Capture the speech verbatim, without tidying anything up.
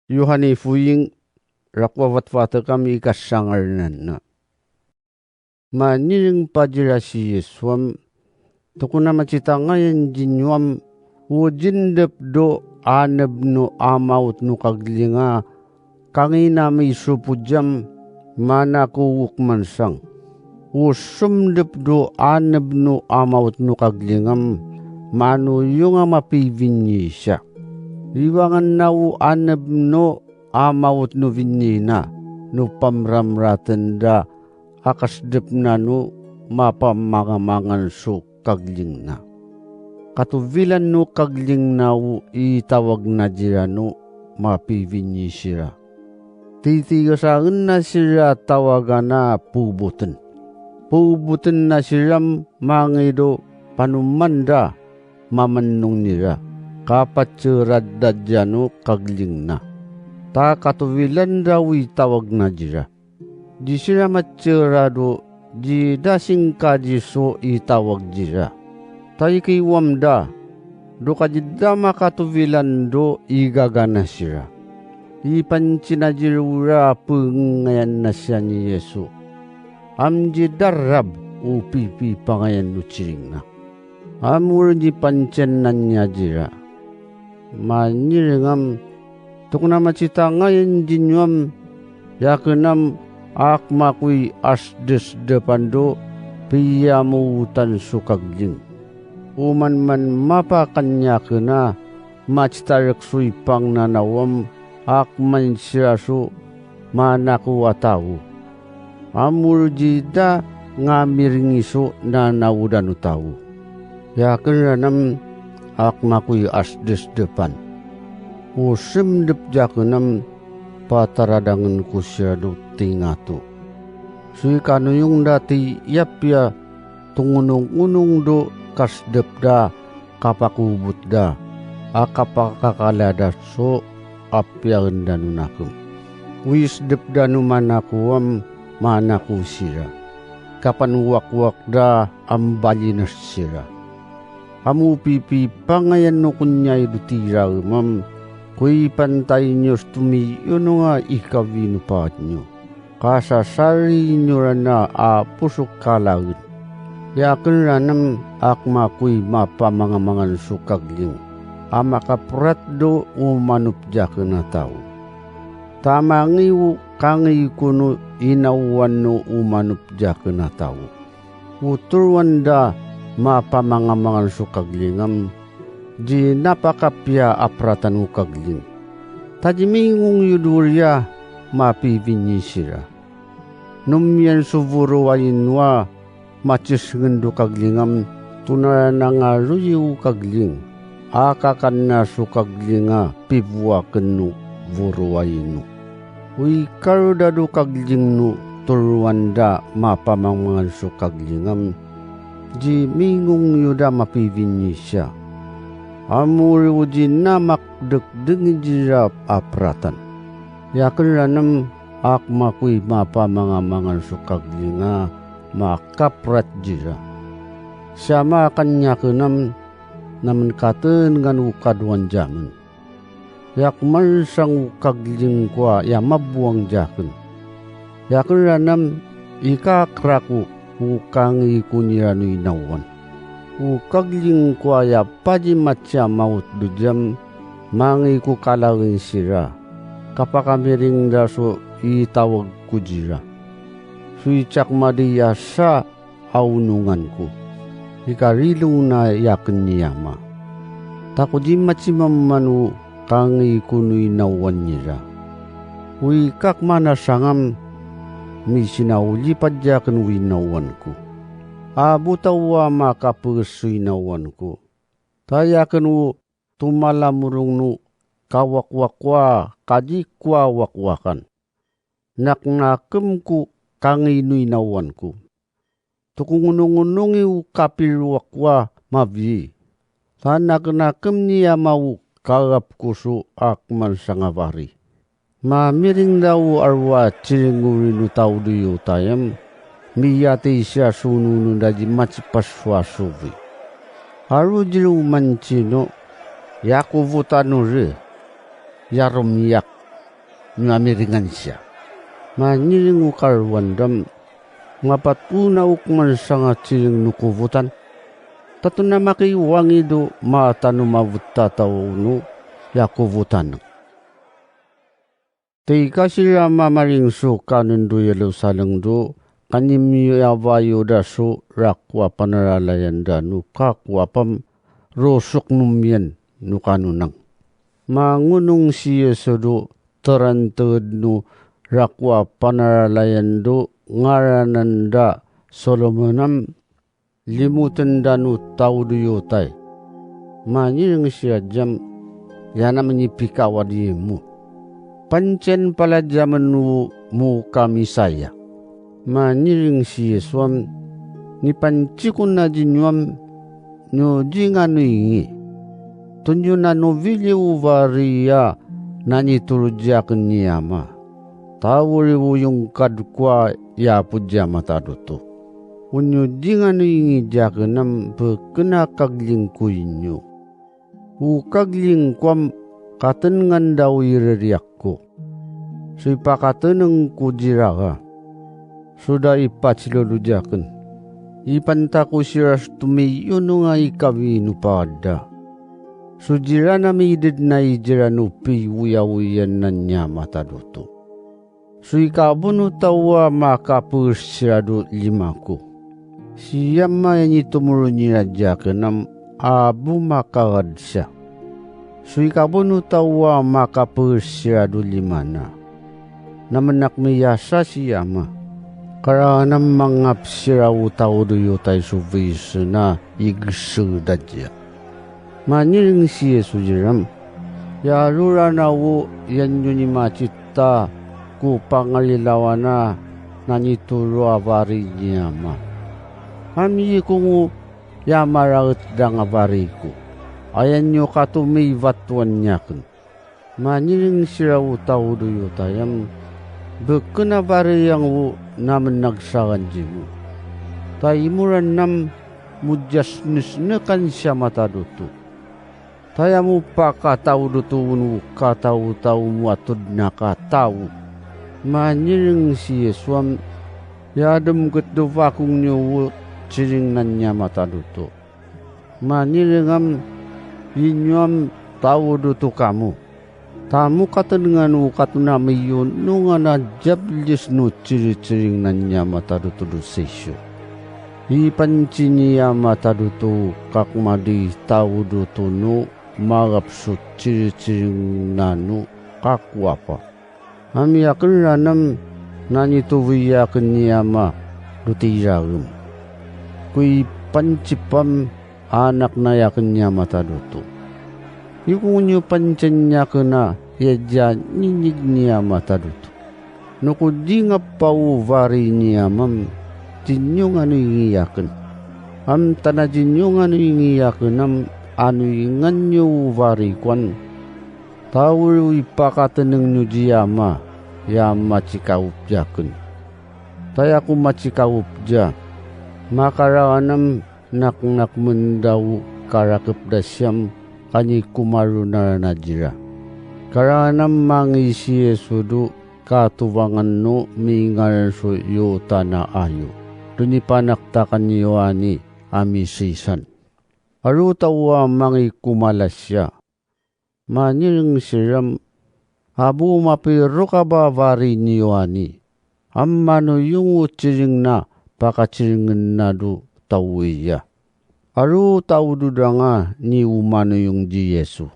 Yohane Ifuyiñ, rakwa fatfat akam ikasañaren anna. Ma nyiring pajira si Yesu am, tukunamacitaña enjinyuam, ujindep do aneb no amaut no kagliña, kangina mi supujam, mana ku ukmansang. Usumdep do aneb no amaut no kagliñam, manu yunga mapivinyisa. Iwangan nau aneb no amaut nu vinyina, nu pamramraten da, akasdep nanu, mapamangamangan su kagliñ na. Katuvilan nu kagliñ nau itawag najira nu, mapivinyisira. Titi gasangen nasira tawagana pubuten. Pubuten nasiram mangido panumanda, mamennung nira, kapacera dajanu kagliñ na. Ta katuvilan da wi tawag najira. Jisira macera do, jida singka jisu itawag jira. Ta ikiwam da, do kajida makatuvilan do igaga nasira. Ipancin najira ura pengayan nasian Yesu. Am jida rab upipi pangayan nuciring na. Am ur nyipancen nanya jira. Ma nyiringam, tukunamacitaña enjinyuam, yakenam akmakui asdesdepan do, piyamutan su kagliñ. Umanman mapa kanyakena, macitarek su ipang nanawam, akmansira su, manaku atau. Am ur jida ngamiring isu nanau danu tau. Yakenranam akmakui asdesdepan. Usimdep jakenam pataradangen kusira do tingatu. Sui kanuyung da ti yapia tungunung-ngunung do kasdep da kapakubut da, akapakakala da so apiaen danu nakem. Wisdep danu manakuam manaku sira. Kapan wakwak da ambalines sira. Amu pipi pangayan nukunyai dutira emam, kui pantai nyos tumi yununga ikawi nupat nyo. Kasasari nyurana apusuk kalaun. Yakenranem akmakui mapamangamangan su kagliñ. Amakaprat do umanup jakena tau. Tamangiu kangi kunu inawan no umanup jakena tau. Uturuan da mapamangamangan su kagliñam, jinapakapia apratan ukagliñ. Tajimingung yuduria mapivinyisira. Numian su vuruainua, macisngendu kagliñam, tunarana ngaruyu ukagliñ, akakana su kagliña pibuaken nu vuruainu. Wi karudadu kagliñ nu turuan da mapamangamangan su kagliñam, jimingung yuda mapivinyisa. Amuri uji namak dekdeng jira apratan. Yakenranem akmakui mapamangamangan su kagliña makaprat jira. Siama akan yakenam namen katen ngan ukaduan jamen. Yak mansang ukagliñ kua ya mabuang jaken. Yakenranem ikakrak u ukangi kuniranu inawan. Ukagliñ kua ya paji macia maut dujam mangi kukalawen sira. Kapakamiring da su itawag kujira. Su icak madi ya sa aunungan ku. Ikarilung na yaken ni ama. Takuji macimaman u kangi kunu inawan nyira. Wi kak mana sangam, misinau lipat jaken u inawan ku. Abu tawa makapesu inawan ku. Tayaken u tumalamurung nu kawakwakwa kaji kua wakwakan. Naknakem ku kangi nu inawan ku. Tukungunungunungi u kapiruakwa mavi. Tanaknakem ni ama u kagap kusu akman sangabari. Mamiring da u arua ciring uri nu taudu Yutayam, miyati sia sunu nu daji macipas suasuvi. Aru jiru mancinu, yaku vutanuri, yarum yak, nyuam iriñ nsia. Ma nyiring ukara uandam, ñwapat unauk man saña tiring nukuvutan. Tatun amak iwañ idu ma atanum avut tatau unu, yak uvutan. Te ikasira ma mariñ su kanun du Yerusalem du, kanyim ava Yuda su rak uapanara layan da nu kaku apam, ro suk numien nu kanunang. Ma ngunung si Yesu du teran teged nu rak uapanara layan du ngaranan da Solomon am, limuten da nu tau du Yutai. Ma nyiring sira jam, yanam nyi pikawad ye mu. Pancen pala jamen u muka Misaya. Ma nyiring si Yesu am, nipan cikun aji nyuam, nyu ji nganu ingi. Tunyu nanu vili uvaria nanyi turu jiaken nyi ama. Tawuri uyung kad kua ya puja mata dutu. Unyu ji nganu ingi jiaken am bekena kagling ku inyu. Ukagling kuam katen ngan da uireriak ku. Su ipakateneng ku jiraga. Suda ipacilulu jiaken. Ipan taku sira sutumi yununga ikawi nupada. Sujira nami idid na ijira nupi uya uya nanya mata dutu. Su ikabunu tawa maka pus sira du lima ku. Siama yanyi tumuru nyira jiaken am abu maka gad sya. Su ikabunu tawa maka pus sira du lima na. Namenak miyasa siama. Karanam mangap sira utau du Yutai su visena igsu dajia. Ma nyiring si Yesu jiram. Ya rura na u yan nyunyi macita ku pangalilawana nanyi turu avari nyi ama. Am yikungu ya maraut dang avari ku. Ayan nyu katumi vatuan nyaken. Ma nyiring sira utau du Yutai am. Beken avari yang u namenak saran jimu. Ta imuran nam mujas nus nekan siama tadutu. Taya mu pakatau dutu unu katau tau mu atud nakatau. Ma nyiring si Yesu am ya dem get du vakung nyu u ciring nanya mata dutu. Ma nyiring am inyu am tau dutu kamu. Tamu katen ngan u katuna miyu nungan ajab lis nu ciri-ciring nanya mata dutu du sesu. Ipan cinyi ama tadutu kak madi tau dutu nu magap su ciri-ciring nanu kaku apa. Ami aken ranam nanyi tuwi aken ni ama dutu iragem. Kui pancipam anak na yaken ni ama tadutu. Ikung nyu pancen yakena ya ja nyinyik ni ama tadutu. Nuku di ngapa uvari ni amam tinyung anu ingi yaken. Am tana tinyung anu ingi yaken am anu ingan nyu uvari kwan. Tawul ipakateneng nyu ji ama ya macikaup yaken. Tayaku macikaup ja. Makara anam nak-nak mendau karakep dasiam kanyi kumaru narana jira. Karanam mangi si Yesu du katubangan nu mingal su yu tana ayu. Dunyi panak takan Yoani ami sisan. Aru tawa mangi kumalasia. Manyiring siram abu mapi rukaba vari ni Yoani. Am manu yungu ciring na pakaciringen nadu tau iya. Aru tau dudanga ni umanu yung ji Yesu.